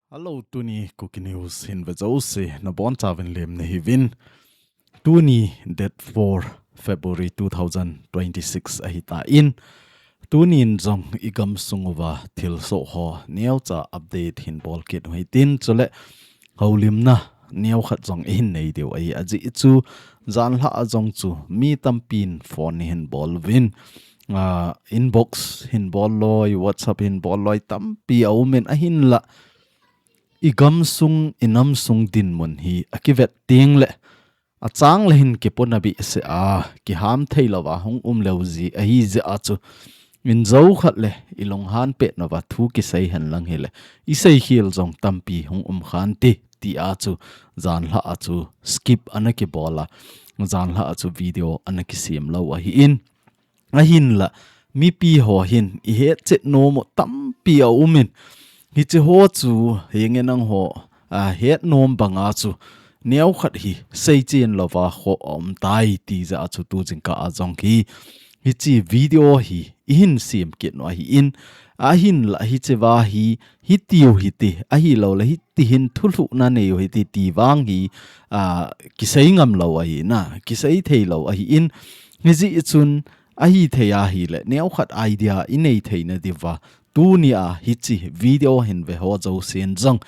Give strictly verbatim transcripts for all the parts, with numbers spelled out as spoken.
Hello, tuni Kuki News hin ve jouse nabonchauvin lemna hiuvin. Tuni date four February two thousand twenty-six ahitan, tunin jong igamsung uva thilsoh ho neocha update hin bol kit u hitin, chule houlimna neokhat jong ihin nei diu ahi. Ajeh chu janlhah a jong chu mi tampin phone ihin bol uvin, ah, inbox hin bol loi, WhatsApp hin bol loi tampi aumin, ahinla igamsung, inamsung dinmun hi akivet tengle achang le hin kipona behseh a, kiham theilouva hung um leu ji ahi jeh a chu, injo khat le ilunghan petnauva thu kisei henlang hile, isei khel jong tampi hung um khante, tia chu janlhah a chu skip ana kibol a, janlhah a chu video ana kisem lou ahin. Ahinla mipi ho hin ihetchet nom u tampi aumin, hiche ho chu henge nangho, ah, het nom banga chu neokhat hi seichen louva khoh aumtai ti jeh a chu tujingkah a jong hi hiche video hi ihin sem kit u ahin, ahinla hichea hi hitiu hite, ahiloule hiti hin thulhuhna nei u hite ti vang hi, ah, kisei ngam lou ahina, kisei theilou ahin, hijeh chun ahithei ahile neokhat idea inei theina diuva, tunia hiche video hin ve ho jousen jong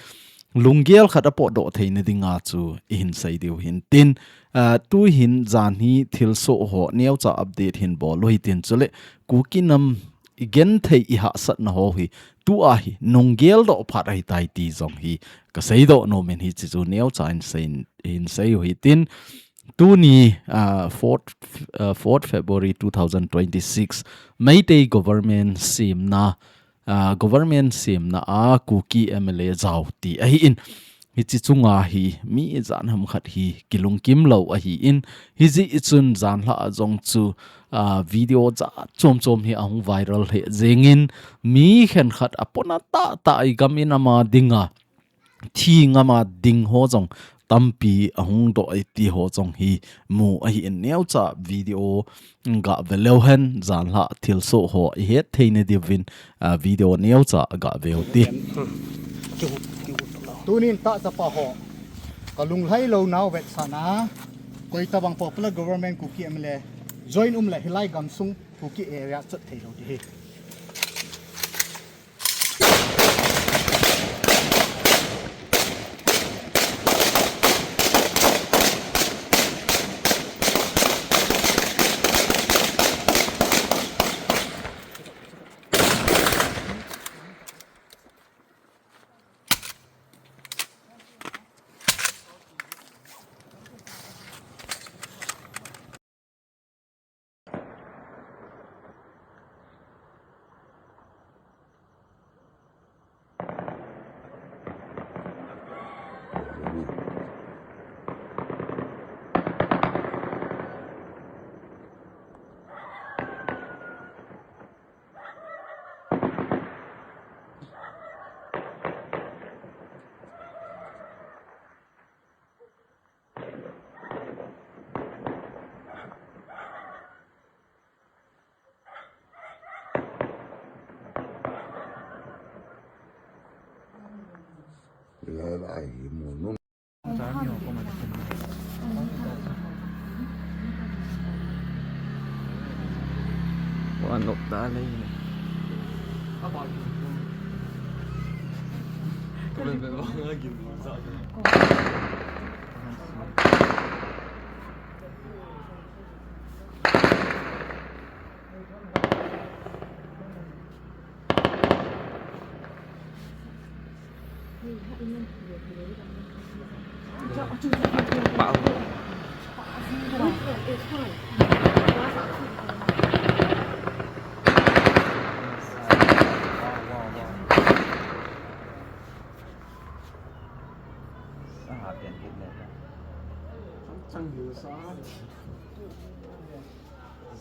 lunggel khat apotdoh theina dinga chu ihin sei diu hintin, ah, tuhin jan hi thilsoh ho neocha update hin bol u hitin, chule Kuki nam igenthei ihahsatna ho hi tua hi nunggeldoh phat ahitai ti jong hi kaseidoh nomin, hiche chu neocha in sei, hin sei u hitin. Tuni, ah, fourth, ah, fourth February two thousand twenty-six, Meitei government semna, ah, government semna a Kuki M L A jao ti ahin, hiche chunga hi mi ijat ham khat hi kilungkim lou ahin, hijeh chun janlhah a jong chu, ah, video jat chom chom hi ahung viral lheh jengin, mi khenkhat apona tahtah igam in ama dinga thi ngama ding ho jong tampi ahung doh e ti ho jong hi mu ahin, neocha video gah ve leu hen, janlhah thilsoh ho ihet theina diuvin, ah, video neocha gah ve u hite. Tunin tahchapa ho, kalunglhai lounau vetsahna, koitabang popular government Kuki M L A join um le hilai gamsung Kuki area chot theilou ding ahi.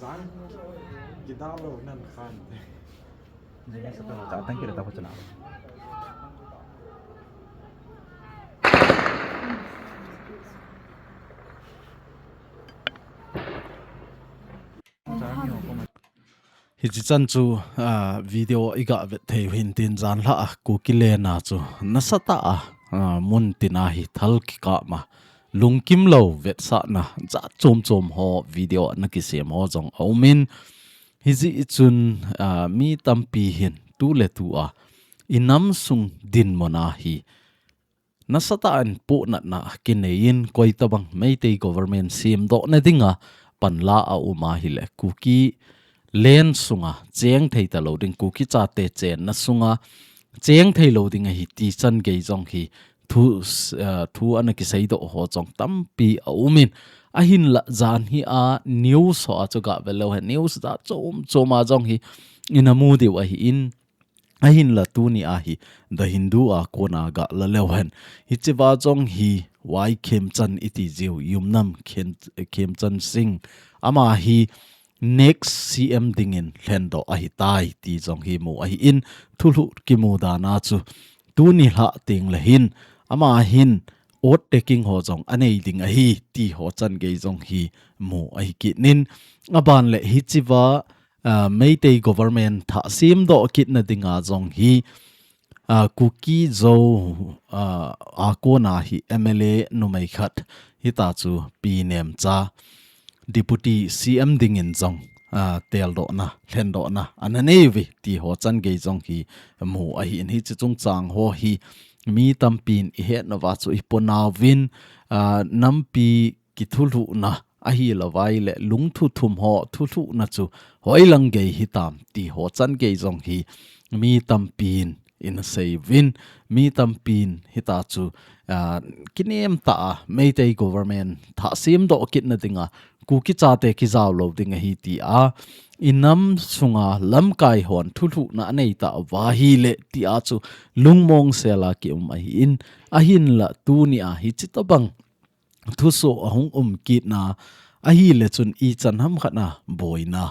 Jang kidalo nan khan. Jai sa to ta tang kira ta ko chana. Hichi chan chu, ah, video i ga vet thei u hin tin jan lha a Kuki lena chu nasatah a, ah, mun tina hi thal kikah ma lungkim lo vetsahna jat chom chom ho video na kisem ho jong a um in, hijeh chun, ah, mi tampi hin tu le tu a i nam sung dinmun a hi nasatah in pohnatna kinei in koi tabang Meitei government semdoh na dinga panla a um a hile Kuki land sunga cheng thei ta lo ding, Kuki chate chenna sunga cheng thei lo ding ahi ti chan gei jong hi thu, eh, thu ana kiseidoh ho jong tampi a um in, ahinla jan hi a news ho a chu ga ve leu hen, news jat chom chom a jong hi ina mu diu ahi in, ahinla tuni a hi The Hindu a kona ga la leu hen, hichi va jong hi Y Khemchand iti jiu, Yumnam Khem-, Khemchand Singh, ama hi next C M dingin lhendoh ahi tai ti jong hi mu ahi in, thulhuh kimu dan a chu tuni lha teng le hin ama hin oath taking ho jong anei ding ahi ti ho chan gei jong hi mu ahi kit in, aban le hichi va, ah, Meitei government thah semdoh kit na dinga jong hi, ah, Kuki Zo, ah, a kona hi M L A numei khat hita chu Pi Nemcha Deputy C M dingin jong, ah, teldohna, lhendohna ana nei uve ti ho chan gei jong hi mu ahi in, hichi chungchang ho hi mi tampin i hetna va chu i ponauvin, ah, nampi kithulhuhna ahi lo vai le lungthu thum ho thulhuhna chu hoilang gei hitam ti ho chan gei jong hi mi tampin ina sei uvin, mi tampin hita chu, ah, kinem tah a Meitei government thah semdoh kit na dinga Kuki chate kijao lo ding ahi ti a, i nam sunga lamkai hon thulhuhna anei ta uva hile ti a chu lungmong sel a ki um ahi in, ahinla tuni a hichi tabang thusoh ahung um kit na ahile chun ichan ham khat na boina,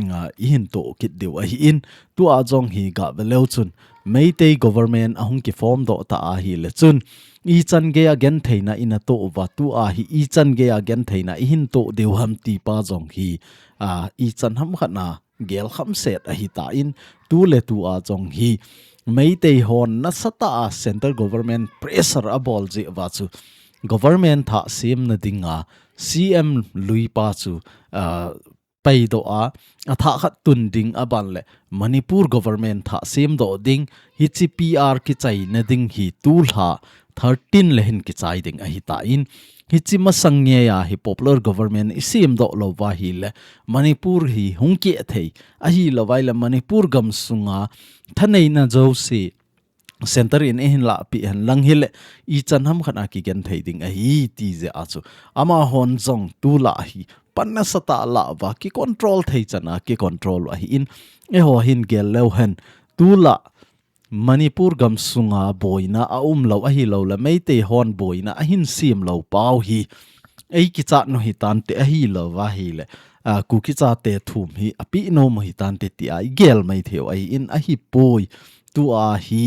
nga, i hin toh kit diu ahi in, tu a jong hi ga ve leu chun Meitei government ahung kiform doh ta ahile chun ichan gei a gentheina ina toh uva, tu a hi ichan gei a gentheina i hin toh diu ham ti pa jong hi, ah, ichan ham khat na gel kham set ahi ta in, tu le tu a jong hi Meitei hon nasatah a central government pressure a bol jeh uva chu government thah sem na dinga C M lui pa chu, ah, paidoh a, a thah khat tun ding aban le Manipur government thah semdoh ding, hichi P R kichai na ding hi tu lha thirteen le hin kichai ding ahi ta in, hichi masang ngei a hi popular government i semdoh lo uva hile Manipur hi hung keh thei ahi lo vai le Manipur gam sunga thaneina jouse center in i hin lahpeh hen lang hile ichan ham khat a kigenthei ding ahi ti jeh a chu amahon jong tu lah hi pan nasatah lah uva kicontrol thei chan a kicontrol u ahi in, eiho hin gel leu hen tu lah Manipur gam sunga boina a um lo ahi lo le Meitei hon boina a hin sem lo pau hi ei kichat nu hi tante ahi lo va hile, ah, Kuki chate thum hi a pi nom u hi tante ti a i gel mai thei u ahi in, ahi poi. Tu a hi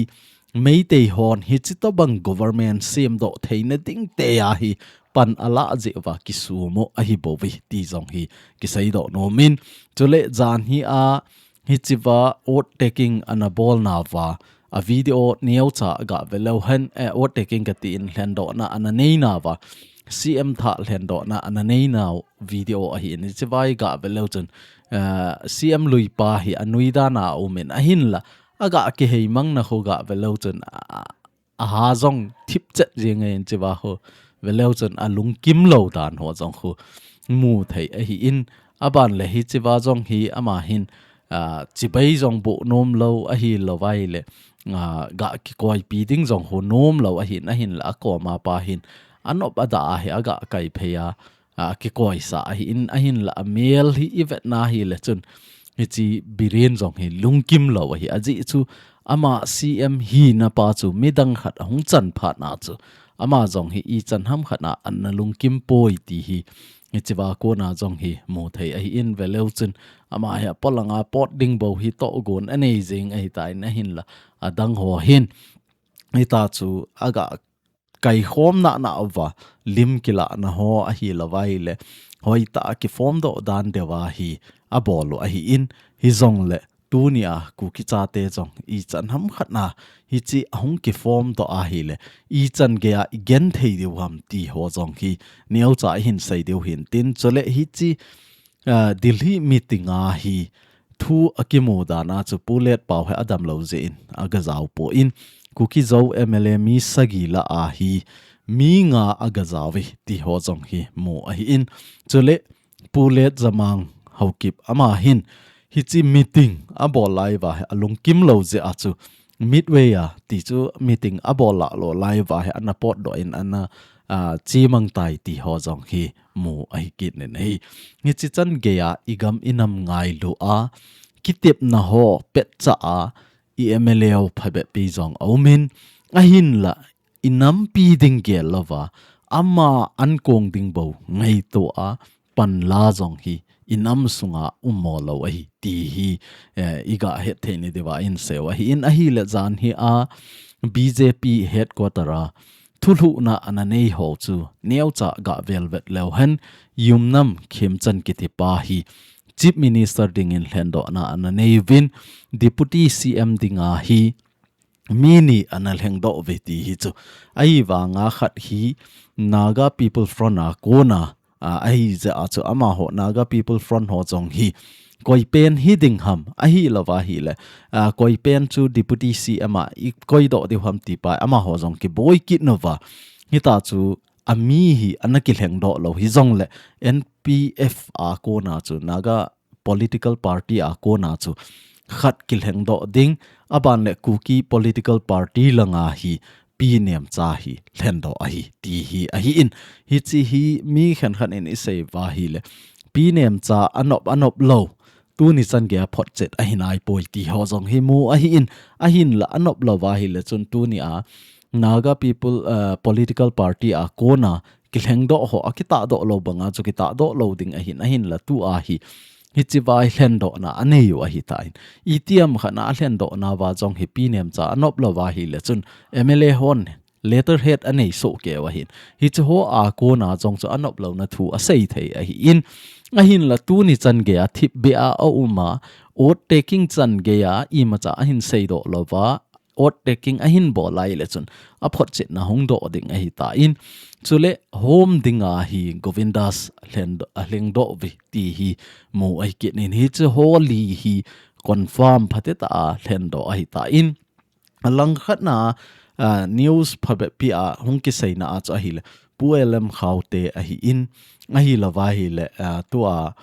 Meitei hon hichi tabang government semdoh theina ding te a hi pan a lah jeh uva kisum u ahi bou ve ti jong hi kiseidoh nom in, chule jan hi a hichi va oath taking ana bol na uva a video neocha ga ve leu hen, eh, oath taking kati in lhendohna ana nei na uva C M thah lhendohna ana nei nau video ahi in, hichi va i ga ve leu chun, eh, C M lui pa hi a nui dan a um in ahinla a ga kihei mang na khu ga ve leu chun, a, a ha jong thip chet jeng in hichi va khu ve leu chun a lungkim lo dan ho jong khu mu thei ahi in, aban le hichi va jong hi ama hin, ah, chibai jong boh nom lo ahi lo vai le, ah, ga kikoipi ding jong khu nom lo ahi in, ahinla a kom a pa hin a nop a dah a hi a ga kai phei a, a kikoisa ahi in, ahinla a mel hi i vet na hile chun hichi Biren jong hi lungkim lo ahi, ajeh chu ama C M hina pa chu midang khat ahung chan phat na chu ama jong hi ichan ham khat na ana lungkim poi ti hi hichi va kona jong hi mu thei ahi in, ve leu chun ama hi a polang a pot ding bou hi tohgon anei jeng ahi ta in, ahinla adang ho hin hita chu a ga kaikhom na na uva lim kilah na ho ahi lo vai le hoitah a kiform doh dan deuh a hi abol u ahi in, hijongle tunia Kuki chate jong ichan hamkhat na hichi ahung kiform doh ahile, ichan gei a igenthei diu ham ti ho jong hi neocha ihin sei diu hintin, chule hichi, ah, Delhi meeting a hi thu akimu dan a chu Pu Letpao hi adamlou jeh in agajao poi, Kuki Zo M L A mi sagi lah a hi mi nga agajao ve ti ho jong hi mu ahi in, chule Pu Letjamang Haokip ama hin hichi meeting abol lai uva hi alungkim lou jeh a chu Midway a ti chu meeting abol lah lou lai uva hi ana potdoh in ana, ah, chemang tai ti ho jong hi mu ahi kit in ahi. Hichi chan gei a igam inam ngailu a kitepna ho petcha a i M L A ho phabep pi jong aumin, ahinla inampi ding gel louva ama ankong ding bou ngaito a panla jong hi inam sunga ummo lou ahi ti hi, eh, iga hetthei ni diuva inseiu ahi in, ahile jan hi a B J P headquarter a thulhuhna ana nei ho chu neocha ga velvet leu hen, Yumnam Khemchand kiti pa hi Chief Minister dingin lhendohna ana nei uvin, Deputy C M dinga hi mi ni ana lhengdoh uve ti hi chu. Ahivanga khat hi Naga People Front a kona, a, ahi jeh a chu amaho Naga People Front ho jong hi koi pen hi ding ham, ahilouva ahile, a, koi pen chu Deputy C M a ikoidoh diu ham ti pa amaho jong kiboi kit nauva. Hita chu ami hi ana kilhengdoh lou hijongle N P F a kona chu Naga political party a kona chu khat kilhengdoh ding, aban le Kuki political party langa hi Pi Nemcha hi lhendoh ahi ti hi ahi in, hichi hi mi khenkhat in isei uva ahile Pi Nemcha anop anop lou tuni chan gei a photchet ahi naipoi ti ho jong hi mu ahi in, ahinla anop louva ahile chun tunia Naga People, uh, Political Party a kona kilhengdoh ho akitahdoh lou banga chu kitahdoh lou ding ahin, ahinla tua hi hichi vai lhendohna aneiu ahitan, itiham khat na alhendohna uva jong hi Pi Nemcha anop louva ahile chun M L A hon letterhead anei sohkeiu ahin, hichi ho a kona jong chu anop louna thu asei thei ahi in, ahinla tuni chan gei a thipbeh a aum a, oath taking chan gei a imacha ahin seidoh louva, oath taking ahin bol lai le chun aphotchetna hung doh ding ahitan, chule home dinga hi Govindas lhen, alhengdoh uve ti hi mu ahi kit in, hichi ho li hi confirm phatetah a lhendoh ahitan, alangkhat na, ah, news phabep pi a hung kiseina a chu ahile Pu L M Khaute ahi in, ahilouva ahile, ah, tua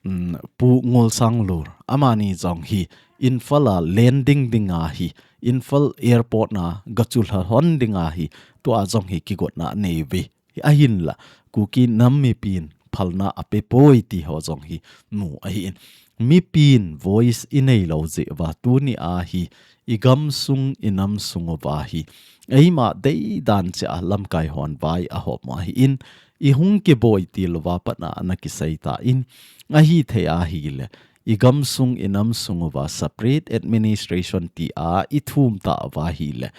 um, Pu Ngolsanglur, amani jong hi Imphal a landing dinga hi, Imphal airport na gachulha hon dinga hi, tua jong hi kigotna anei uve. Ahinla, Kuki nam mipin phalna apepoi ti ho jong hi mu ahi in. Mipin voice inei lou jeh uva tunia hi, igamsung inamsung uva hi eima deidan cheh a lamkai hon vai ahom ahi in, ihung kiboi til uva patna ana kiseitan, ahithei ahile igamsung inamsung uva separate administration tia ithum tauva ahile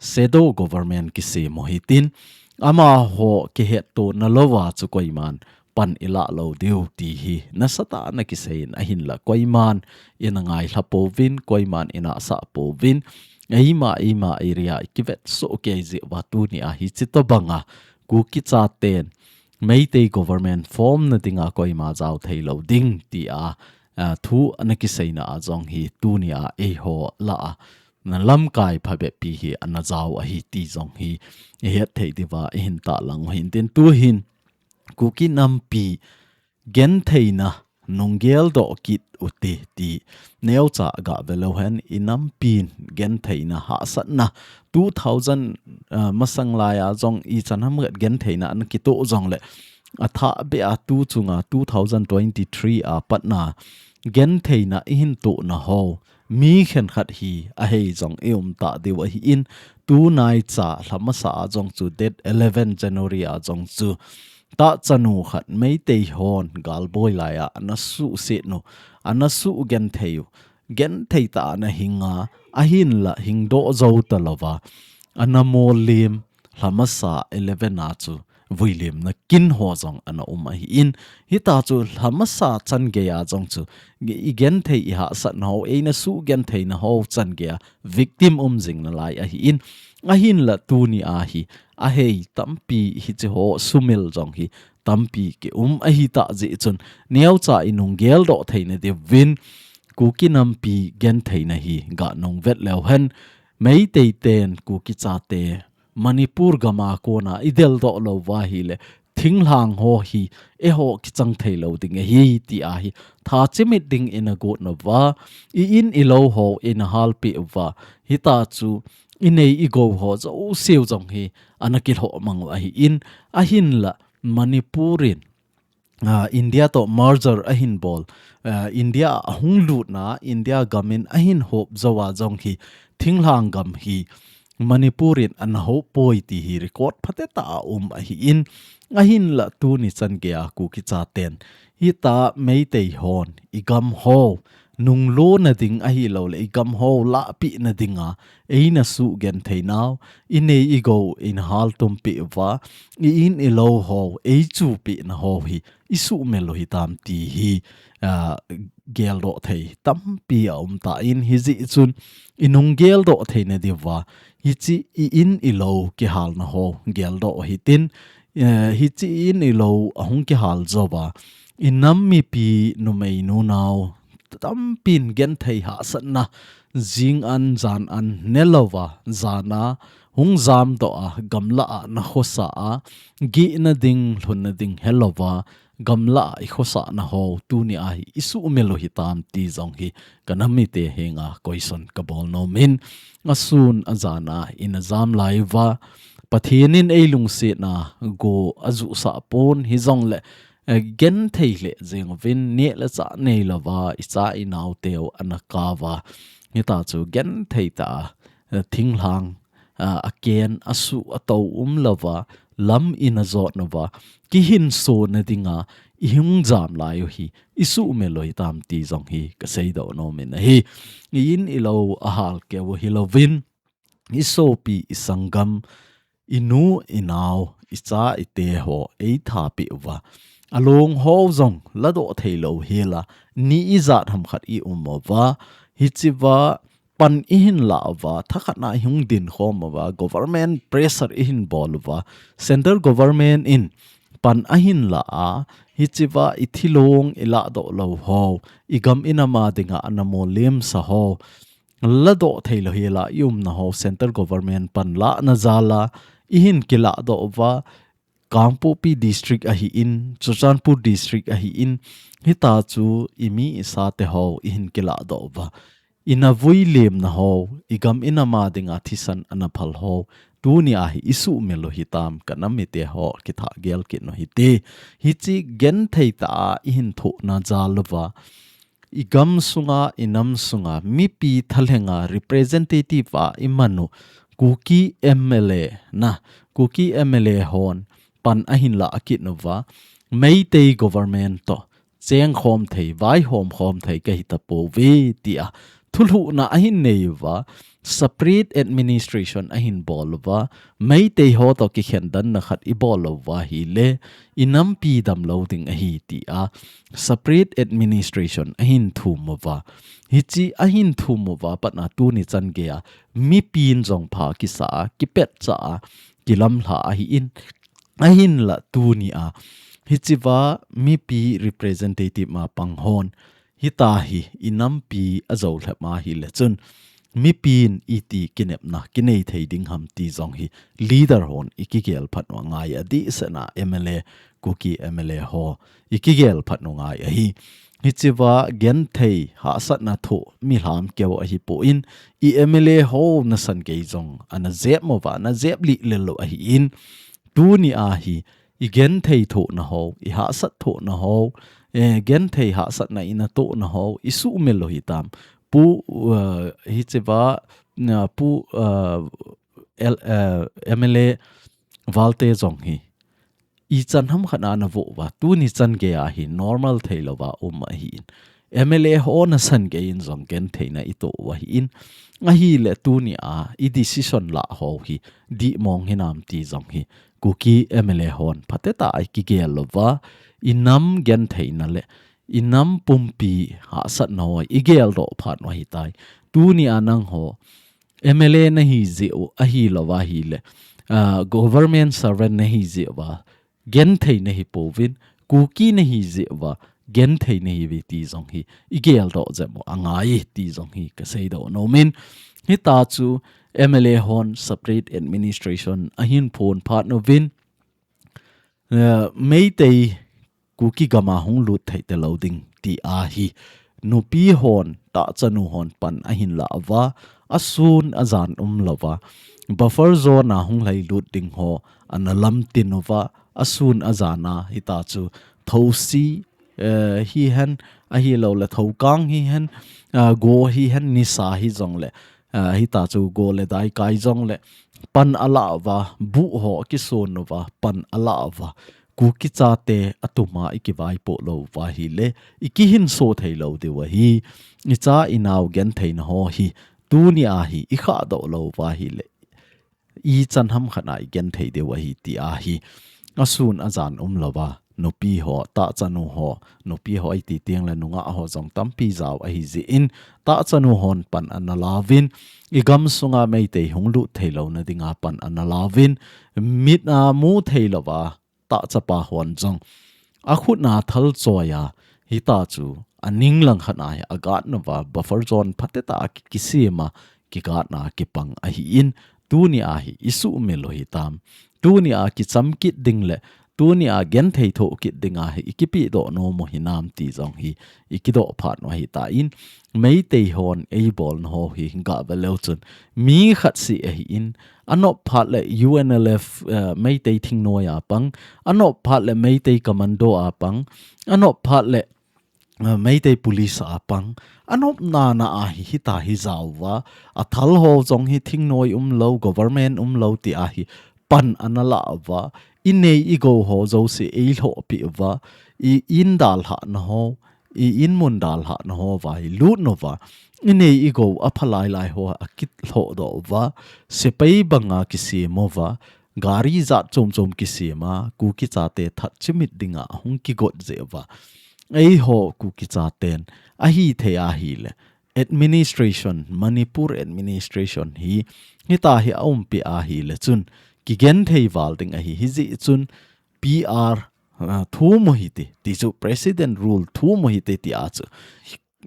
shadow government kisem u hitin, amaho kihettona louva chu koiman pan ilah lou diu ti hi nasatah a ana kisei in, ahinla koiman ina ngailha pouvin, koiman ina sah pouvin, eima eima area ikivet sohkei jeh uva tunia hichi tobanga Kuki chaten Meitei government form na dinga koima jao thei lou ding tia, a, thu ana kiseina a jong hi tunia eiho lah a na lamkai phabep pi hi ana jao ahi ti jong hi ihet thei diuva ihin tahlang u hintin, tuhin Kuki nampi gentheina nung geldoh kit ute ti neocha ga velou hen, inampin gentheina hahsatna two thousand, ah, masang laia jong ichan ham khat gentheina ana kitoh jongle athahbeh a tu chunga two thousand twenty-three a patna gentheina ihin tohna ho mi khenkhat hi ahei jong ium tah diu ahi in, tunaicha lhamasa a jong chu date eleven January a jong chu tahchanu khat Meitei hon galboi laia ana suhset u, ana suhgenthei u, genthei tah a ana hing a, ahinla hingdoh jou talouva ana mollem lhamasa eleven a chu vuilimna kin ho jong ana um ahin, hita chu lhamasa chan geiya jong chu i genthei i hahsatna ho, eina sugentheina ho chan geiya victim um jing nalai ahin, ahinla tuni a hi ahei tampi hiche ho sumil jong hi tampi kium ahi tah jeh chun, neocha i nung geldoh theina diuvin Kuki nampi gentheina hi ga nung vet leu hen, Meitei ten Kuki chate Manipur gam a kona i deldoh lou uva ahile, thinglhang ho hi eiho kichang thei lou ding ahi ti ahi. Tha chimit ding ina got nauva, i in i lou ho ina halpeh uva, hita chu i nei i gou ho jouse u jong hi ana kilhoh mang u ahin, ahinla Manipur in, ah, India toh merger ahin bol, ah, India a hung lutna, India gam in ahin hop jou a jong hi, thinglhang gam hi Manipur in ana hop poi ti hi record phatecha a um ahin, ahinla tuni chan geiya Kuki chaten, hita Meitei hon i gam ho nunglona ding ahilouleh i gam ho lahpehna dinga eina sugentheinau, i nei i gou ina haltum peh uva, i in i lou ho eichupehna ho hi i sumil u hitam ti hi, ah, geldoh thei tampi aum tan, hijeh chun i nung geldoh theina diuva, hiche i in i lou kihalna ho geldoh hitin, eh, hiche i in i lou ahung kihal jouva, i nam mipi numei nunao tampin genthei hahsatna, jing an jan an nelouva, jan a hung jamdoh a, gamlah a na khosa a, gihna ding, lhunna ding helouva, gamlah a i khosahna ho, tuni a hi i sumil u hitam ti jong hi ka nam mite henga question ka bol nom in, asun ajan a ina jam lai uva, Pathen in ei lungsetna go ajuhsah pon hijongle, eh, genthei lheh jeng uvin, neh le chah neilouva, i cha i naoteu ana kap uva, hita chu genthei tah a, eh, thinglhang, ah, a ken, a su, a to umlouva, lam ina jot nauva, kihinsona dinga i hung jam lai u hi i sumil u hitam ti jong hi ka seidoh nom in ahi. I in i lou a halkeu u hilouvin, i sopi, i sanggam, i nu, i nao, i cha, i te ho ei thapeh uva, along ho jong ladoh thei lou hela, ni ijat ham khat i um uva, hichea pan i hin lah uva, thakhat na i hung ding khom uva, government pressure i hin bol uva, central government in pan ahin lah a, hichea i thilong i lahdoh lou ho, i gam i nam a dinga ana molhemsa ho, ladoh thei lou hela i umna ho, central government pan lahna jal a i hin kilahdoh uva, Kangpokpi district ahin, Churachandpur district ahin, hita chu i mi i sa te ho i hin kilahdoh uva, i na vuilimna ho, i gam i nam a dinga thisan ana phal ho, tuni a hi i sumil u hitam ka nam mite ho, kitha gel kit u hite. Hiche genthei tah a i hin thohna jal uva, i gam sunga, i nam sunga, mipi thalhenga representative a i man u, Kuki M L A na, Kuki M L A hon pan ahin lah kit uva, Meitei government toh cheng khom thei, vaihom khom thei ka hita pouve, tia thulhuhna ahin nei uva, separate administration ahin bol uva, Meitei ho toh kikhen danna khat i bol lou uva ahile, i nampi damlou ding ahi, tia separate administration ahin thum uva. Hiche ahin thum uva patna tuni chan geiya mipin jong pha kisa a, kipetcha a, kilamlha ahin, ahinla tuni a, hichea mipi representative ma pang hon, hita hi i nampi ajou lhep ahile chun, mipin iti kinepna kinei thei ding ham ti jong hi leader hon i kigel phat u angai, adehset a M L A, Kuki M L A ho i kigel phat u angai ahi. Hichea genthei hahsatna thoh mi lhamkeu ahipon, i M L A ho nasan gei jong ana jep mo uva, ana jep lih lel u ahin, tuni a hi i genthei thohna ho, i hahsat thohna ho, eh, genthei hahsatna i na tohna ho i sumil u hitam. Pu, uh, hichea, na, Pu, uh, L, uh, M L A Valte jong hi ichan ham khat a na vo uva, tuni chan geiya hi normal thei louva um ahin, M L A ho nasan gei in jong gentheina i toh u ahin, ahile tuni a i decision lah ho hi dihmong hinam ti jong hi Kuki M L A hon phatetah a ikigel louva, inam gentheina le inam pumpi hahsatna ho igel doh phat u ahitai. Tunia nangho M L A nahi jeh u ahilouva ahile, ah, government servant nahi jeh uva genthei nahi pouvin, Kuki nahi jeh uva genthei nahiuve ti jong hi igel doh jep u angai ti jong hi kasei doh nom in, hita chu M L A hon separate administration ahin phong phat uvin, eh, Meitei Kuki gam a hung lut thei talou ding ti ahi. Nupi hon, tahchanu hon pan ahin lah uva, asun ajan umlouva, buffer zone a hung lhai lut ding ho ana lamtin uva, asun ajan a hita chu thosi, eh, hihen, ahilouleh thokang hihen, ah, go hihen, nisa hijongle, ah, hita chu go le daikai jongle pan alah uva, buh ho akisun uva, pan alah uva, Kuki chate atum a ikivaipoh louva ahile, ikihinso thei lou diu ahi. Icha inau gentheina ho hi tunia hi ikhah doh louva ahile, ichan ham khat a igenthei diu ahi ti ahi. Asun ajan umlouva, nupi ho, tahchanu ho, nupi ho iti tengle nungah ho jong tampi jao ahi jeh in, tahchanu hon pan ana lauvin, igam sunga Meitei hung lut thei louna dinga pan ana lauvin, mit a mu thei louva, tahchapa hon jong akhut a thal choi a, hita chu aning lang khat a hi agatna uva, buffer zone phatetah a ki, kisem a, kigatna kipang ahin, tunia hi isuhmil u hitam. Tunia kicham kit ding le, tunia genthei thoh kit dinga hi ikipedoh nom u hinam ti jong hi ikidoh phat u ahitan, Meitei hon eibolna ho hi gah ve leu chun, mi khat seh ahin, anop phat le U N L F, eh, Meitei thingnoi a pang, anop phat le Meitei Commando a pang, anop phat le, eh, Meitei Police a pang, anop nana a hi hita hi jao uva, athal ho jong hi thingnoi umlou, government umlou ti a hi pan ana lah uva, inei igou ho jouse eilhohpeh uva, i, in dalhahna ho, i in mun dalhahna ho uva hi lut uva, inei igou aphalai lai ho akilhoh doh uva, sepai banga kisem uva, gari jat chom chom kisem a, Kuki chate that chimit dinga hung kigot jeh uva, eiho Kuki chaten ahithei ahile, administration, Manipur administration hi, hita hi aumpi ahile chun, kigenthei val ding ahi, hijeh chun P R, ah, thum u hite, ti chu President Rule thum u hite ti a chu,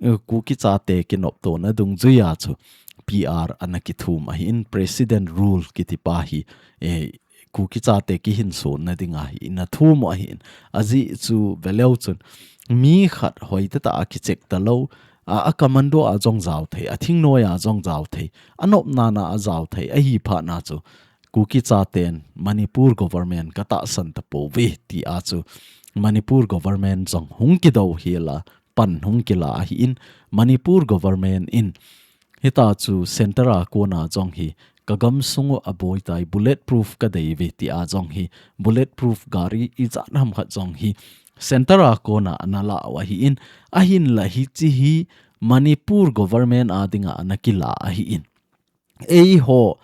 eh, Kuki chate kinoptona dungjuia chu P R ana kithum ahin, President Rule kiti pa hi, eh, Kuki chate kihinsona dinga hi ina thum u ahin, ajeh chu ve leu chun, mi khat hoitetah a kicheck talou, a, a commando a jong jao thei, a thingnoi a jong jao thei, anop nana a jao thei ahi phat na chu, Kuki chaten Manipur government katahsan tapouve ti a chu, Manipur government jong hung kidou hel a, pan hung kila ahin, Manipur government in hita chu center a kona jong hi, kagam sung u aboitai, bulletproof kadeiuve ti a jong hi, bulletproof gari ijat ham khat jong hi, center a kona ana la u ahin, ahinla hiche hi Manipur government a dinga ana kila ahin. Eiho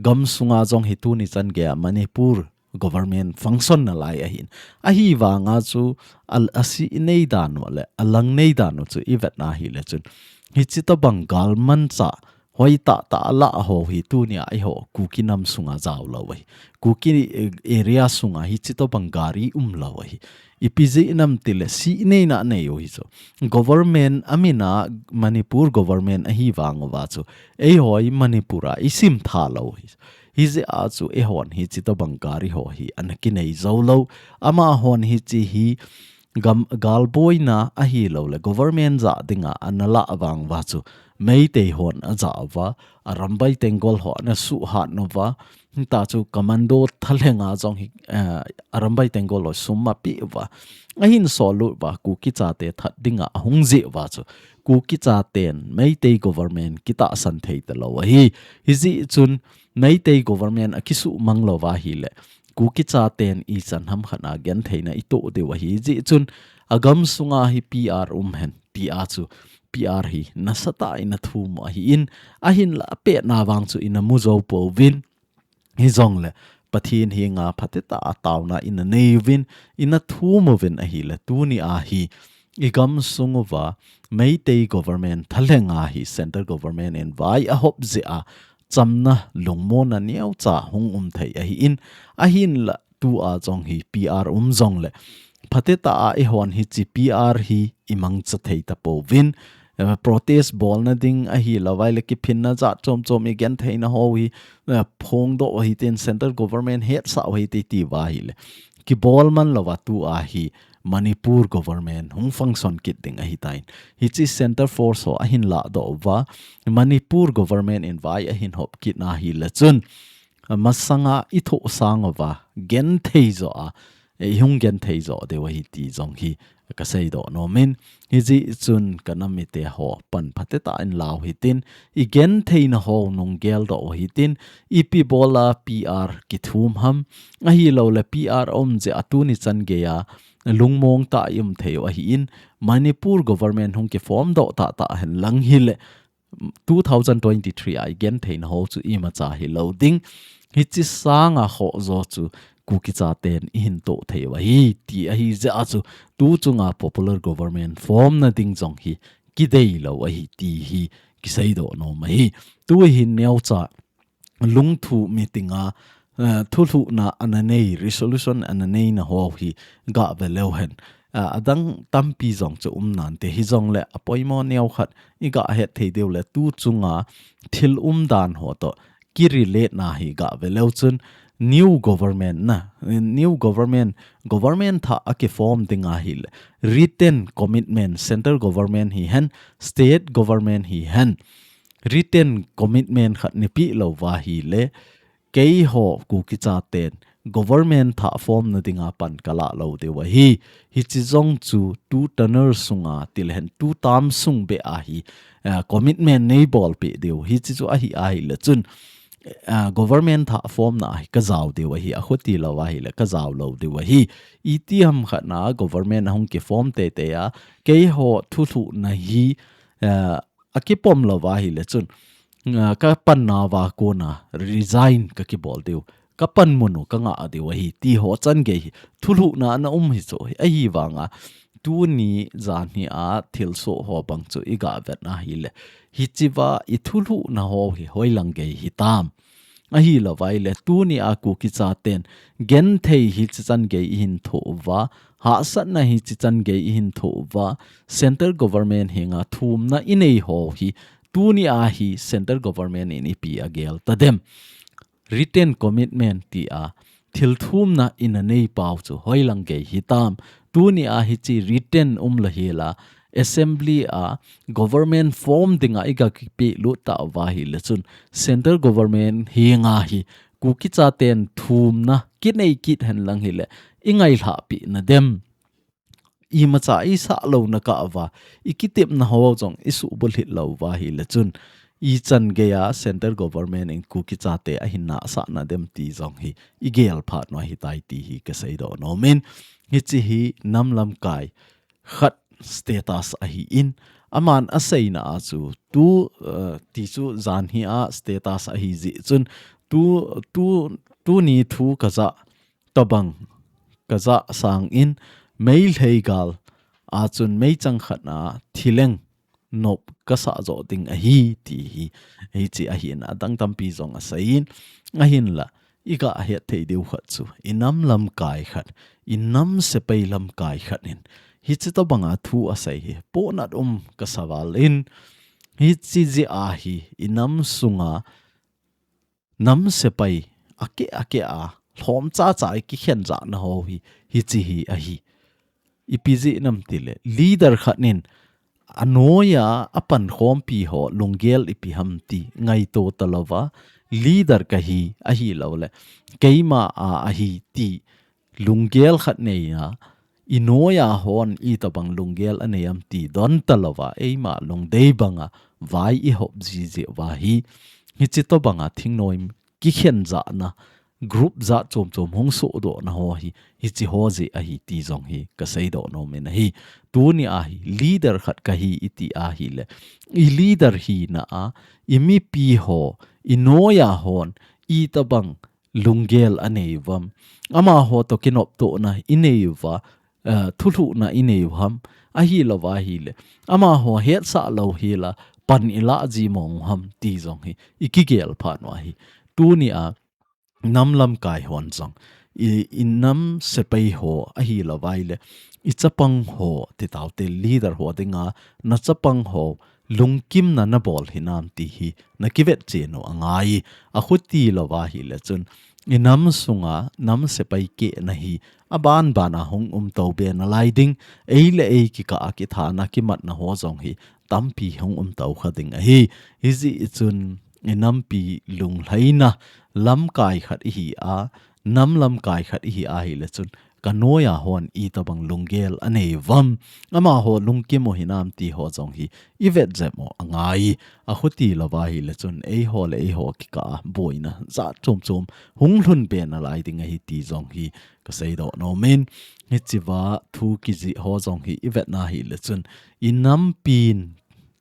gam sunga jong hi tuni chan geiya Manipur government function nalai ahin. Ahivanga chu a, asih nei dan u le, alang nei dan u chu ivet na hile chun, hiche tobang galmanchah hoitah tah a la ho hi tunia eiho Kuki nam sunga jao lou ahi. Kuki, eh, area sunga hiche tobang gari umlou ahi. Ipi jeh ham itile sih neina nei u hi chu. Government amin a Manipur government ahivang uva chu, eiho hi Manipur a isim tha lou hi. Hijeh a chu eihon hiche tobang gari ho hi ana kinei jou lou. Amahon hiche hi gam, galboina ahilou le government jah dinga ana la vang uva chu, Meitei hon ajah uva, Arambai Tenggol ho ana suhhat uva, hita chu commando thalheng a jong hi, eh, Arambai Tenggol ho sum apeh uva, ahin sol lut uva, Kuki chate that dinga ahung jeh uva chu, Kuki chaten Meitei government kitahsan thei talou ahi. Hijeh chun Meitei government akisuhmang lou uva ahile, Kuki chaten ichan ham khat a gentheina itoh diu ahi. Hijeh chun agam sunga hi P R um hen ti a chu, P R hi nasatah in athum u ahin, ahinla apetna vang chu ina mu jou pouvin, hijongle Pathen henga phatetah a taona ina nei uvin, ina thum uvin ahile, tuni a hi i gamsung uva Meitei government thalheng a hi central government in vai ahop jeh a chamna lungmonna neocha hung um thei ahin, ahinla tua jong hi P R um jongle phatetah a eihon hiche P R hi i mangcha thei tapouvin, eh, protest bolna ding ahilouleh kiphinna jat chom chom i gentheina ho hi, eh, phongdoh u hitin central government hetsah u hite ti uva ahile kibol man louva tua hi Manipur government hung function kit ding ahitan. Hiche center force ho ahin ladoh uva Manipur government in vai ahin hop kit na ahile chun, masanga i thoh sang uva genthei jo a, eh, i hung genthei jo diu ahi ti jong hi ka seidoh nomin, hijeh chun ka nam mite ho pan phatetah in lau hitin, i gentheina ho nung geldoh u hitin, ipi bola P R kithum ham, ahilouleh P R um jeh a tuni chan geiya lungmong tah i um thei u ahin, Manipur government hung kiform doh tahtah hen lang hile, two thousand twenty-three a i gentheina ho chu imacha hilou ding. Hiche sanga khoh jo chu Kuki chaten i hin toh thei u ahi, ti ahi jeh a chu tu chunga popular government form na ding jong hi kidei lou ahi ti hi kiseidoh nom ahi. Tu hin neocha lungthu meeting a, eh, thulhuhna ana nei, resolution ana neina ho hi gah ve leu hen. Ah, adang tampi jong chu um nante, hijongle apoimo neo khat i gah het thei diu le tu chunga thil umdan ho toh kirelate na hi gah ve leu chun new government na, new government, government thah a kiform ding ahile written commitment, central government hihen, state government hihen, written commitment khat nei peh lou uva ahile, keiho Kuki chaten government thah form na dinga pan ka lah lou diu ahi. Hiche jong chu two tenure sunga tilehen two term sung beh a hi, eh, commitment nei bolpeh diu. Hiche chu ahi ahile chun, eh, government thah form na hi ka jao diu ahi, akhuti lou ahile ka jao lou diu ahi. Itiham khat na government ahung kiform teitei a, keiho thulhuhna hi, eh, akipom lou uva ahile chun, ah, ka panna uva kona resign ka kibol diu, ka panmun u ka ngah diu ahi ti ho chan gei hi thulhuhna ana um hi chu hi. Ahivanga tuni janhi a thilsoh ho bang chu i gah vet na ahile, hichea i thulhuhna ho hi hoilang gei hitam. Ahilou vaile, tuni a Kuki chaten genthei hiche chan gei i hin thoh uva, hahsatna hiche chan gei i hin thoh uva, central government henga thumna i nei ho hi, tuni a hi central government in ipi agel tadem. Written commitment tia thil thumna i na nei pau chu hoilang gei hitam. Tuni a hiche written umlou hiela, assembly a government form dinga i ga kipehlut tauva ahile chun, central government henga hi Kuki chaten thumna kinei kit henlang hile, i ngailhah peh nadem. Imacha i sah louna kah uva, i kitepna ho jong i suhbulhit lou uva ahile chun, ichan geiya central government in Kuki chate ahin nahsah nadem ti jong hi i gel phat u ahitai ti hi ka seidoh nomin. Hiche hi nam lamkai khat status ahin, aman aseina a chu tu, eh, ti chu janhi a status ahi jeh chun tu, tu, tuni thu ka ja tobang ka ja sangin Meitei gal a chun meichang khat na thileng nop ka sah joh ding ahi ti hi, hiche ahin adang tampi jong aseiyin, ahinla i ga het thei diu khat chu, i nam lamkai khat, i nam sepai lamkai khat in hiche tobanga thu asei hi pohnat um ka sa val in, hiche jeh a hi i nam sunga nam sepai akeh akeh a lhom chacha i kikhen jahna ho hi, hiche hi ahi. Ipi jeh ham itile, leader khat in anoiya apankhompi ho lunggel ipi ham ti ngaito talouva, leader kahi ahilouleh keima a ahi ti lunggel khat neiya, i noiya hon itobang lunggel anei am ti don talouva, eima lungdei banga vai i hop jiji uva hi, hiche tobanga thingnoi kikhen jahna, group jat chom chom hung sohdohna ho hi, hiche ho jeh ahi ti jong hi ka seidoh nomin ahi. Tuni a hi leader khat kahi i ti ahile, i leader hina a, i mipi ho, i noiya hon itobang lunggel anei uvam. Amaho toh kinoptohna inei uva, eh, thulhuhna inei uham. Ahilou ahile, amaho hetsah lou hela pan ilah ji mong uham ti jong hi ikigel phat u ahi. Tunia nam lamkai hon jong, i, i nam sepai ho ahilou ahile, i chapang ho, ti taute, leader ho dinga, na chapang ho lungkimna nabol hinam ti hi nakivet chen u angai. Akhuti lou ahile chun, i nam sunga nam sepai kehna hi aban bana hung um tou be nalai ding, ei le ei kikah a kithana kimatna ho jong hi tampi hung um tou kha ding ahi. Hijeh chun i nampi lunglhaina lamkai khat ihi a, nam lamkai khat ihi ahile chun, ka noiya hon itobang lunggel anei uvam, amaho lungkim u hinam ti ho jong hi ivet jep u angai. Akhuti lou ahile chun eiho le eiho kikah a boina jat chom chom hung lhun be nalai ding ahi ti jong hi kasei doh nomin, hichea thu kijih ho jong hi ivet na hile chun, i nampin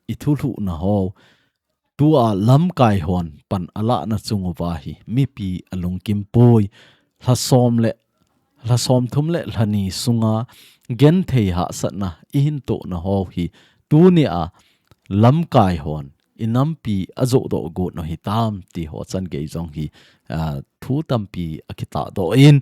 i thulhuhna ho, tua lamkai hon pan alahna chung uva hi mipi alungkim poi. Lha som le, lha som thum le lha ni sunga genthei hahsatna ihin tohna ho hi tunia lamkai hon i nampi ajoh doh got u hitam ti ho changei jong hi, ah, thu tampi akitah doh in,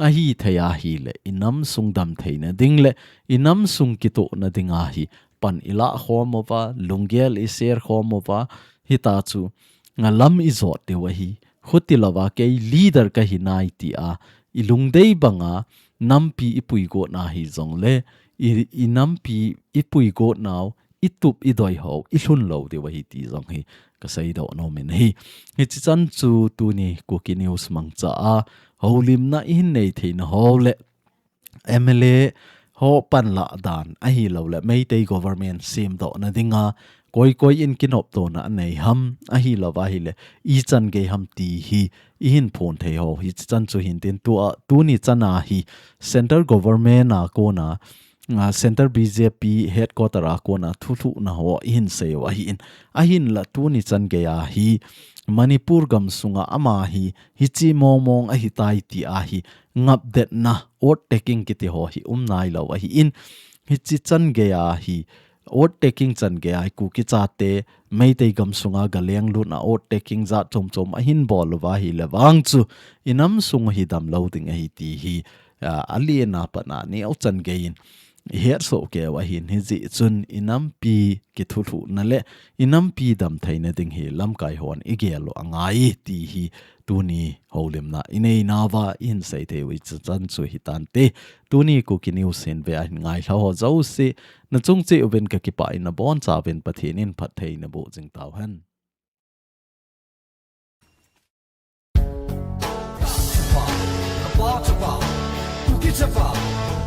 ahithei ahile i nam sung damtheina ding le i nam sung kitohna dinga hi pan ilah khom uva, lunggel ishare khom uva, hita chu, nga, lam ijot diu ahi. Khuti louva kei leader kahi nai tia i lungdei banga nampi ipui got na hijongle, i, i nampi ipui got nau, itup idoi ho ilhun lou diu ahi ti jong hi kasei doh nomin ahi. Hichi chan chu tuni Kuki News mangcha a houlimna ihin nei theina ho le M L A ho panlah dan ahilou le Meitei government semdohna dinga koi koi in kinoptona anei ham, ahilou ahile ichan gei ham ti hi ihin phon thei ho. Hichi chan chu hintin, tua, tuni chana hi central government a kona, ah, central B J P headquarter a kona thulhuhna ho ihin sei u ahin. Ahinla tuni chan gei a hi Manipur gam sunga ama hi hichi mong mong ahitai tia hi ngapdetna, oath taking kiti ho hi um nailou ahin. Hichi chan gei a hi oath taking chan gei a hi Kuki chate Meitei gam sunga galeng lutna oath taking jat chom chom ahin bol uva ahile vang chu i nam sung hi damlou ding ahi ti hi, ah, alen a pat a neo chan gei in ihet soh kei u ahin, hijeh chun i nampi kithulhuhna le i nampi damtheina ding hi lamkai hon igel u angai ti hi tuni houlimna inei nauva ihin sei thei u hichi chan chu hitante. Tuni Kuki News hin ve ahin ngailha ho jouse, nachung cheh uvin kakipah in, nabonchauvin Pathen in phatthei naboh jing tauhen. Chapa, Chapa, Kuki Chapa.